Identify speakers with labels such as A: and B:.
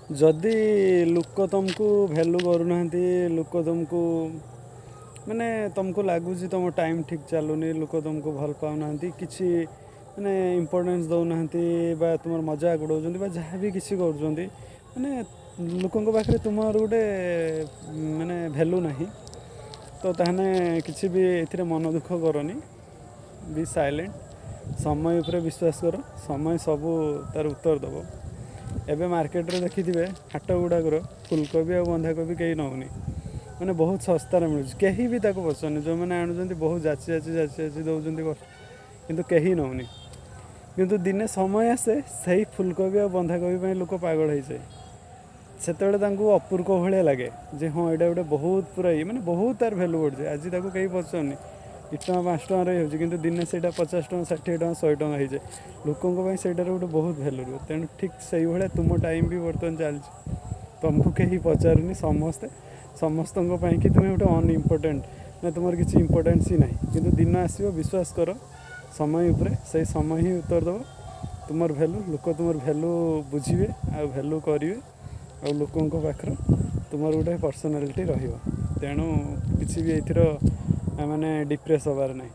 A: ଯଦି ଲୋକ ତୁମକୁ ଭ୍ୟାଲୁ କରୁନାହାନ୍ତି, ଲୋକ ତୁମକୁ ମାନେ ତୁମକୁ ଲାଗୁଛି ତୁମ ଟାଇମ୍ ଠିକ୍ ଚାଲୁନି, ଲୋକ ତୁମକୁ ଭଲ ପାଉନାହାନ୍ତି, କିଛି ମାନେ ଇମ୍ପୋର୍ଟାନ୍ସ ଦେଉନାହାନ୍ତି ବା ତୁମର ମଜାକ ଉଡ଼ାଉଛନ୍ତି ବା ଯାହା ବି କିଛି କରୁଛନ୍ତି, ମାନେ ଲୋକଙ୍କ ପାଖରେ ତୁମର ଗୋଟେ ମାନେ ଭ୍ୟାଲୁ ନାହିଁ, ତ ତାହେଲେ କିଛି ବି ଏଥିରେ ମନ ଦୁଃଖ କରନି। ବି ସାଇଲେଣ୍ଟ। ସମୟ ଉପରେ ବିଶ୍ୱାସ କର। ସମୟ ସବୁ ତାର ଉତ୍ତର ଦେବ। ଏବେ ମାର୍କେଟରେ ଦେଖିଥିବେ, ହାଟ ଗୁଡ଼ାକର ଫୁଲକୋବି ଆଉ ବନ୍ଧାକୋବି କେହି ନେଉନି। ମାନେ ବହୁତ ଶସ୍ତାରେ ମିଳୁଛି। କେହି ବି ତାକୁ ପଚାରୁନି। ଯେଉଁମାନେ ଆଣୁଛନ୍ତି, ବହୁତ ଯାଚି ଯାଚି ଯାଚି ଯାଚି ଦେଉଛନ୍ତି କଷ୍ଟ, କିନ୍ତୁ କେହି ନେଉନି। କିନ୍ତୁ ଦିନେ ସମୟ ଆସେ, ସେଇ ଫୁଲକୋବି ଆଉ ବନ୍ଧାକୋବି ପାଇଁ ଲୋକ ପାଗଳ ହେଇଯାଏ। ସେତେବେଳେ ତାଙ୍କୁ ଅପୂର୍ବ ଭଳିଆ ଲାଗେ ଯେ ହଁ, ଏଇଟା ଗୋଟେ ବହୁତ ପୁରା ଇଏ, ମାନେ ବହୁତ ତାର ଭ୍ୟାଲୁ ବଢ଼ୁଛି। ଆଜି ତାକୁ କେହି ପଚାରୁନି, 2 ଟଙ୍କା 5 ଟଙ୍କାରେ ହେଉଛି, କିନ୍ତୁ ଦିନେ ସେଇଟା 50 ଟଙ୍କା, 60 ଟଙ୍କା, 100 ଟଙ୍କା ହେଇଯାଏ। ଲୋକଙ୍କ ପାଇଁ ସେଇଟାର ଗୋଟେ ବହୁତ ଭ୍ୟାଲୁ ରୁହେ। ତେଣୁ ଠିକ୍ ସେଇଭଳିଆ ତୁମ ଟାଇମ୍ ବି ବର୍ତ୍ତମାନ ଚାଲିଛି। ତୁମକୁ କେହି ପଚାରୁନି। ସମସ୍ତେ ସମସ୍ତଙ୍କ ପାଇଁ କି ତୁମେ ଗୋଟେ ଅନଇମ୍ପୋର୍ଟାଣ୍ଟ ନା, ତୁମର କିଛି ଇମ୍ପୋର୍ଟାନ୍ସ ହିଁ ନାହିଁ। କିନ୍ତୁ ଦିନ ଆସିବ, ବିଶ୍ୱାସ କର ସମୟ ଉପରେ, ସେଇ ସମୟ ହିଁ ଉତ୍ତର ଦେବ। ତୁମର ଭ୍ୟାଲୁ, ଲୋକ ତୁମର ଭ୍ୟାଲୁ ବୁଝିବେ ଆଉ ଭ୍ୟାଲୁ କରିବେ ଆଉ ଲୋକଙ୍କ ପାଖରେ ତୁମର ଗୋଟେ ପର୍ସନାଲିଟି ରହିବ। ତେଣୁ କିଛି ବି ଏଇଥିର ମାନେ ଡିପ୍ରେସ୍ ହେବାର ନାହିଁ।